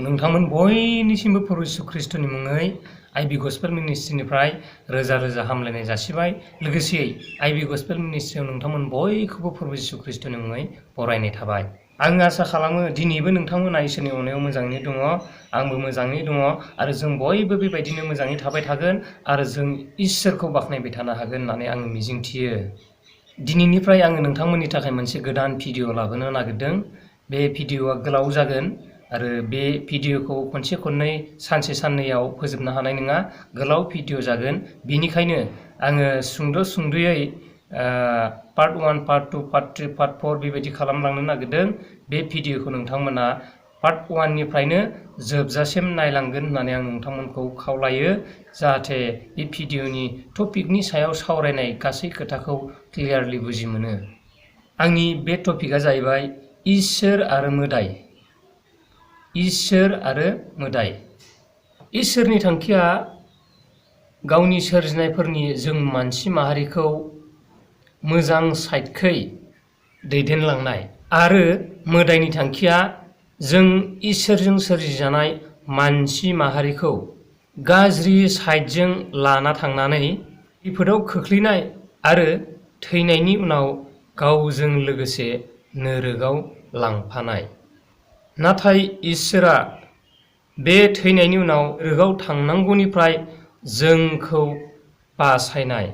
नोंथांमोन बयनिसिमबो प्रभु यीशु ख्रीष्टनि मुङै IB gospel मिनिस्ट्रिनिफ्राय रोजा रोजा हामलायनाय जासिबाय। लोगोसेयै आईबी गस्पेल मिनिस्ट्रियाव नोंथांमोन बयखौबो प्रभु यीशु ख्रीष्टनि मुङै बरायनाय थाबाय। आं आसा खालामो दिनैबो नोंथांमोना इसोरनि अननायाव मोजाङैनो दङ, आंबो मोजाङै दङ आरो जों बयबो बेबायदिनो मोजाङै थाबाय थागोन आरो जों इसोरखौ बाख्नायबाय थानो हागोन होननानै आं मिजिंथियो। दिनैनिफ्राय आङो नोंथांमोननि थाखाय मोनसे गोदान भिडिअ लाबोनो नागिरदों। बे भिडिअआ गोलाव जागोन आरो बे भिडिअखौ खनसे खननै सानसे साननैयाव फोजोबनो हानाय नङा, गोलाव भिडिअ जागोन। बेनिखायनो आङो सुंद'यै पार्ट 1, पार्ट 2, पार्ट 3, पार्ट 4 बेबायदि खालामलांनो नागिरदों। बे भिडिअखौ नोंथांमोना पार्ट 1 निफ्रायनो जोबजासिम नायलांगोन होननानै आं नोंथांमोनखौ खावलायो, जाहाथे बे भिडिअनि टपिकनि सायाव सावरायनाय गासै खोथाखौ क्लियारलि बुजि मोनो। आंनि बे टपिकआ जाहैबाय इसोर आरो मोदाय। इसोर आरो मोदाय। इसोरनि थांखिया गावनि सोरजिनायफोरनि जों मानसि माहारिखौ मोजां साइडखै दैदेनलांनाय आरो मोदायनि थांखिया जों इसोरजों सोरजिजानाय मानसि माहारिखौ गाज्रि साइडजों लाना थांनानै खैफोदाव खोख्लैनाय आरो थैनायनि उनाव गावजों लोगोसे नोरगआव लांफानाय। नाथाय इसोरा बे थैनायनि उनाव नोरगआव थांनांगौनिफ्राय जोंखौ बासायनाय।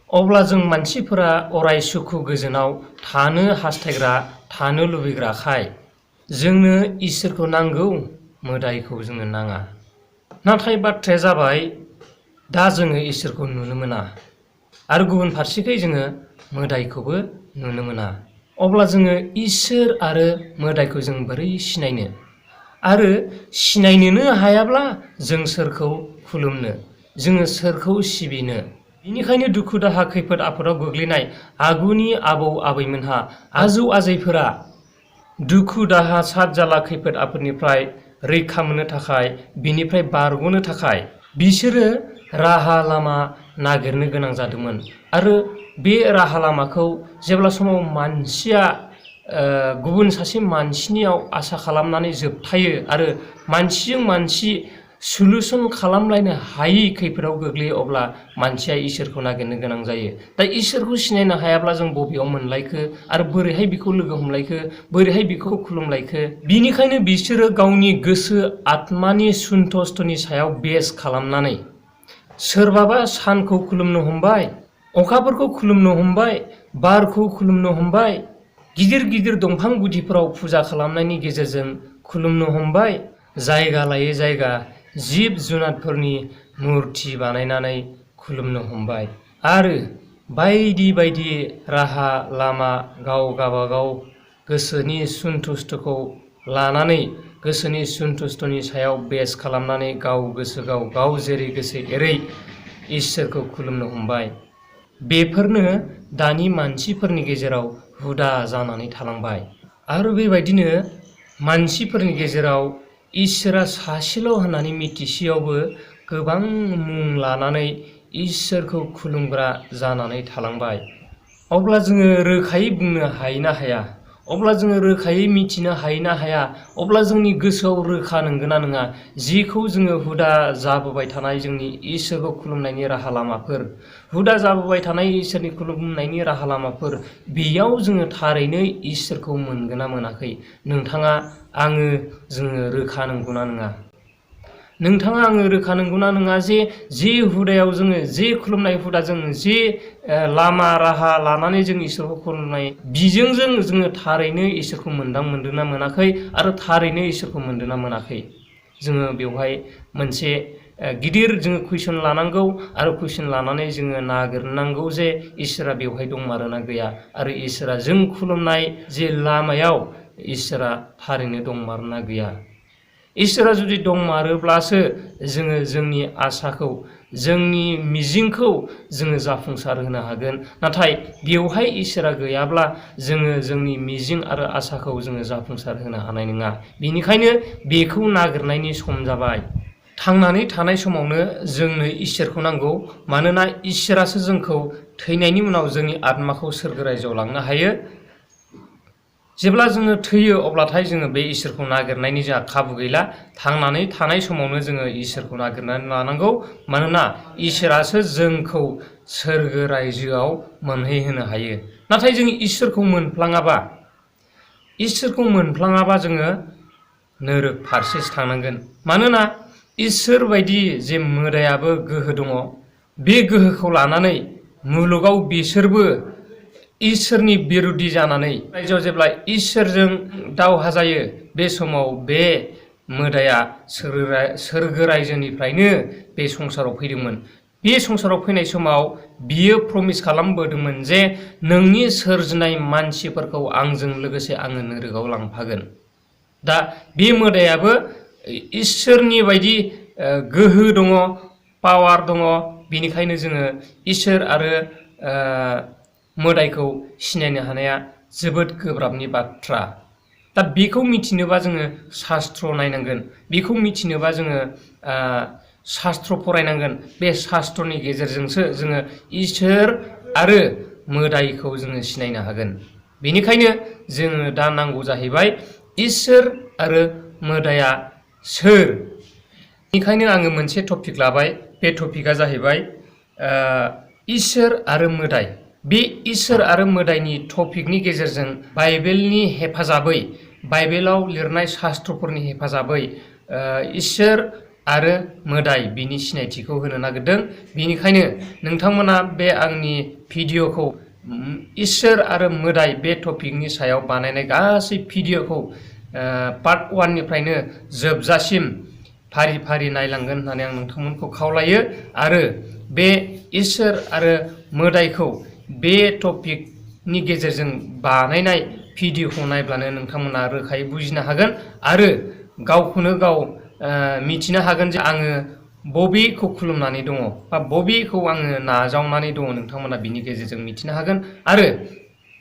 अब्ला जों मानसिफोरा अराय सुखु गोजोनाव थानो हास्थायग्रा, थानो लुबैग्राखाय जोंनो इसोरखौ नांगौ, मोदायखौ जोंनो नाङा। नाथाय बाथ्राया जाबाय दा जोङो इसोरखौ नुनो मोना आरो गुबुन फारसेखै जोङो मोदायखौबो नुनो मोना। अब्ला जोङो इसोर आरो मोदायखौ जों बोरै सिनायनो? आरो सिनायनोनो हायाब्ला जों सोरखौ खुलुमनो, जोङो सोरखौ सिबिनो? बेनिखायनो दुखु दाहा खैफोद आफोदाव गोग्लैनाय आगुनि आबौ आबैमोनहा, आजौ आजैफोरा दुखु दाहा साद जाला खैफोद आफोदनिफ्राय रैखा मोननो थाखाय, बिनिफ्राय बारग'नो थाखाय बिसोरो राहा लामा नागिरनो गोनां जादोंमोन। आरो बे राहा लामाखौ जेब्ला समाव मानसिया गुबुन सासे मानसिनियाव आसा खालामनानै जोबथायो आरो मानसिजों मानसि सलुसन खालामलायनो हायि खैफोदाव गोग्लैयो, अब्ला मानसिया इसोरखौ नागिरनो गोनां जायो। दा इसोरखौ सिनायनो हायाब्ला जों बबेयाव मोनलायखो आरो बोरैहाय बिखौ लोगो हमलायखो, बोरैहाय बिखौ खुलुमलायखो? बिनिखायनो बिसोरो गावनि गोसो आत्मानि सुन्थस्थ'नि सायाव बेस खालामनानै सोरबाबा सानखौ खुलुमनो हमबाय, अखाफोरखौ खुलुमनो हमबाय, बारखौ खुलुमनो हमबाय, गिदिर गिदिर दंफां गुदिफोराव फुजा खालामनायनि गेजेरजों खुलुमनो हमबाय, जायगा लायै जायगा जिब जुनारफोरनि मुर्ति बानायनानै खुलुमनो हमबाय आरो बायदि बायदि राहा लामा गाव गाबागाव गोसोनि सुन्थुस्थ'खौ लानानै, गोसोनि सुन्थुस्थ'नि सायाव बेस खालामनानै गाव गोसो गाव जेरै गोसो एरै इसोरखौ खुलुमनो हमबाय। बेफोरनो दानि मानसिफोरनि गेजेराव हुदा जानानै थालांबाय। आरो बेबायदिनो मानसिफोरनि गेजेराव इसोरा सासेल' होननानै मिथिसेयावबो गोबां मुं लानानै इसोरखौ खुलुमग्रा जानानै थालांबाय। अब्ला जोङो रोखायै बुंनो हायो ना हाया? अब्ला जोङो रोखायै मिथिनो हायो ना हाया? अब्ला जोंनि गोसोआव रोखा नंगौना नङा? जिखौ जोङो हुदा जाबोबाय थानाय जोंनि इसोरखौ खुलुमनायनि राहा लामाफोर, हुदा जाबोबाय थानाय इसोरनि खुलुमनायनि राहा लामाफोर, बेयाव जोङो थारैनो इसोरखौ मोनगोन ना मोनाखै? नोंथाङा आङो जोङो रोखा नंगौना नङा? नोंथाङा आङो रोखा नंगौना नङा जे हुदायाव जोङो, जे खुलुमनाय हुदा, जों जे लामा राहा लानानै जों इसोरखौ खुलुमनाय, बिजों जोङो थारैनो इसोरखौ मोनदोंना मोनाखै आरो थारैनो इसोरखौ मोनदोंना मोनाखै? जोङो बेवहाय मोनसे गिदिर जोङो कुइसन लानांगौ आरो कुइसन लानानै जोङो नागिरनांगौ जे इसोरा बेवहाय दंमारोना गैया आरो इसोरा जों खुलुमनाय जे लामायाव इसोरा थारैनो दंमारोना गैया। इसोरा जुदि दंमारोब्लासो जोङो जोंनि आसाखौ, जोंनि मिजिंखौ जोङो जाफुंसार होनो हागोन। नाथाय बेवहाय इसोरा गैयाब्ला जोङो जोंनि मिजिं आरो आसाखौ जोङो जाफुंसार होनो हानाय नङा। बेनिखायनो बेखौ नागिरनायनि सम जाबाय। थांनानै थानाय समावनो जोंनो इसोरखौ नांगौ, मानोना इसोरासो जोंखौ थैनायनि उनाव जोंनि आत्माखौ सोरगो रायजोआव लांनो हायो। जेब्ला जोङो थैयो अब्लाथाय जोङो बे इसोरखौ नागिरनायनि जोंहा खाबु गैला। थांनानै थानाय समावनो जोङो इसोरखौ नागिरनानै लानांगौ। मानोना इसोरासो जोंखौ सोरगो रायजोआव मोनहैहोनो हायो। नाथाय जों इसोरखौ मोनफ्लाङाबा जोङो नोरोग फारसेसो थांनांगोन। मानोना इसोर बायदि जे मोदायाबो गोहो दङ, बे गोहोखौ लानानै मुलुगाव बिसोरबो इसोरनि बिरुद्धि जानानै रायजोआव जेब्ला इसोरजों दावहा जायो, बे समाव बे मोदाया सोरगो रायजोनिफ्रायनो बे संसाराव फैदोंमोन। बे संसाराव फैनाय समाव बियो प्रमिस खालामबोदोंमोन जे नोंनि सोरजिनाय मानसिफोरखौ आंजों लोगोसे आङो नोरोगाव लांफागोन। दा बे मोदायाबो इसोरनि बायदि गोहो दङ, पावार दङ। बेनिखायनो जोङो इसोर आरो मोदायखौ सिनायनो हानाया जोबोद गोब्राबनि बाथ्रा। दा बेखौ मिथिनोबा जोङो शास्त्र नायनांगोन। बेखौ मिथिनोबा जोङो शास्त्र फरायनांगोन। बे शास्त्रनि गेजेरजोंसो जोङो इसोर आरो मोदायखौ जोङो सिनायनो हागोन। बेनिखायनो जोङो दा नांगौ जाहैबाय इसोर आरो मोदाया सोर। बेनिखायनो आङो मोनसे टपिक लाबाय। बे टपिकआ जाहैबाय इसोर आरो मोदाय। बे इसोर आरो मोदायनि टपिकनि गेजेरजों बाइबेलनि हेफाजाबै, बाइबेलाव लिरनाय शास्त्रफोरनि हेफाजाबै इसोर आरो मोदाय बिनि सिनायथिखौ होनो नागिरदों। बेनिखायनो नोंथांमोना बे आंनि भिडिअ'खौ इसोर आरो मोदाय बे टपिकनि सायाव बानायनाय गासै भिडिअ'खौ पार्ट 1 निफ्रायनो जोबजासिम फारि फारि नायलांगोन होननानै आं नोंथांमोनखौ खावलायो। आरो बे इसोर आरो मोदायखौ बे टपिकनि गेजेरजों बानायनाय भिडिअ'खौ नायब्लानो नोंथांमोना रोखायै बुजिनो हागोन आरो गावखौनो गाव मिथिनो हागोन जे आङो बबेखौ खुलुमनानै दङ बा बबेखौ आङो नाजावनानै दङ। नोंथांमोना बिनि गेजेरजों मिथिनो हागोन। आरो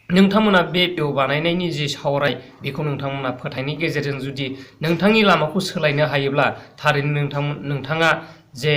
नोंथांमोना बे भिडिअ बानायनायनि जि सावराय, बेखौ नोंथांमोना फोथायनायनि गेजेरजों जुदि नोंथांनि लामाखौ सोलायनो हायोब्ला थारैनो नोंथाङा जे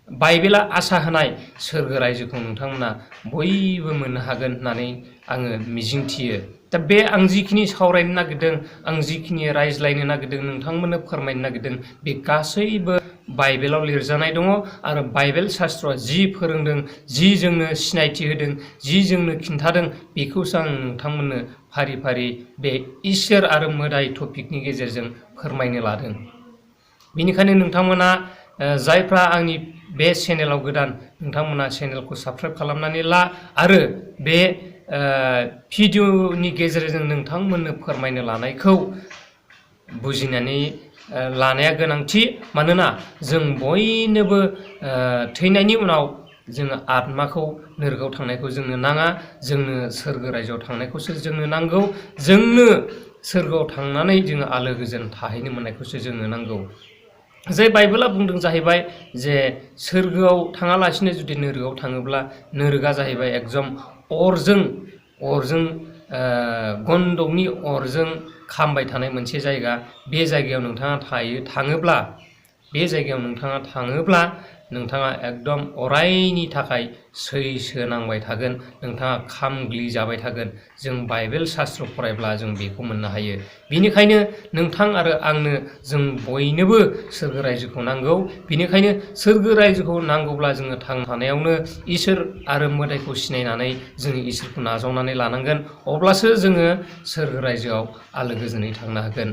बाइबेला आसा होनाय सोरगो रायजोखौ नोंथांमोना बयबो मोननो हागोन होननानै आङो मिजिंथियो। दा बे आं जिखिनि सावरायनो नागिरदों, आं जिखिनि रायज्लायनो नागिरदों, नोंथांमोननो फोरमायनो नागिरदों, बे गासैबो बाइबेलाव लिरजानाय दङ। आरो बाइबेल शास्त्रआ जि फोरोंदों, जि जोंनो सिनायथि होदों, जि जोंनो खिन्थादों, बेखौसो आं नोंथांमोननो फारि फारि बे इसोर आरो मोदाय टपिकनि गेजेरजों फोरमायनो लादों। बेनिखायनो नोंथांमोना जायफ्रा आंनि बे चेनेलाव गोदान, नोंथांमोना चेनेलखौ साबस्क्राइब खालामनानै ला आरो बे भिडिअनि गेजेरजों नोंथांमोननो फोरमायनो लानायखौ बुजिनानै लानाया गोनांथि। मानोना जों बयनोबो थैनायनि उनाव जोङो आत्माखौ नोरगोआव थांनायखौ जोंनो नाङा, जोंनो सोरगो रायजोआव थांनायखौसो जोंनो नांगौ। जोंनो सोरगोआव थांनानै जोङो आलो गोजोन थाहैनो मोननायखौसो जोंनो नांगौ। जे बाइबेला बुंदों जाहैबाय जे सोरगोआव थाङालासिनो जुदि नोरगोआव थाङोब्ला, नोरगोआ जाहैबाय एकदम अरजों गन्दकनि अरजों खामबाय थानाय मोनसे जायगा। बे जायगायाव नोंथाङा थाङोब्ला नोंथाङा एकदम अरायनि थाखाय सैसो नांबाय थागोन, नोंथाङा खामग्लि जाबाय थागोन। जों बाइबेल शास्त्र फरायब्ला जों बेखौ मोननो हायो। बेनिखायनो नोंथां आरो आंनो, जों बयनोबो सोरगो रायजोखौ नांगौ। बेनिखायनो सोरगो रायजोखौ नांगौब्ला जोङो थांना थानायावनो इसोर आरो मोदायखौ सिनायनानै जोङो इसोरखौ नाजावनानै लानांगोन। अब्लासो जोङो सोरगो रायजोआव आलो गोजोनै थांनो हागोन।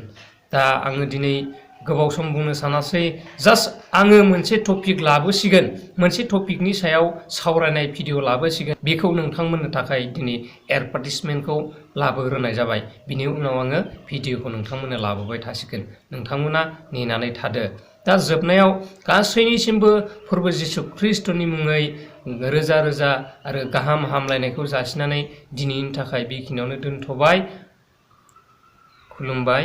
दा आङो दिनै गोबाव सम बुंनो सानासै, जास्ट आङो मोनसे टपिक लाबोसिगोन, मोनसे टपिकनि सायाव सावरायनाय भिडिअ लाबोसिगोन। बेखौ नोंथांमोननो थाखाय दिनै एडभार्टिसमेन्टखौ लाबोग्रोनाय जाबाय। बिनि उनाव आङो भिडिअखौ नोंथांमोननो लाबोबाय थासिगोन। नोंथांमोना नेनानै थादो। दा जोबनायाव गासैनिसिमबो फोरबो जिसु ख्रिस्ट'नि मुङै रोजा रोजा आरो गाहाम हामलायनायखौ जासिनानै दिनैनि थाखाय बेखिनियावनो दोनथ'बाय। खुलुमबाय।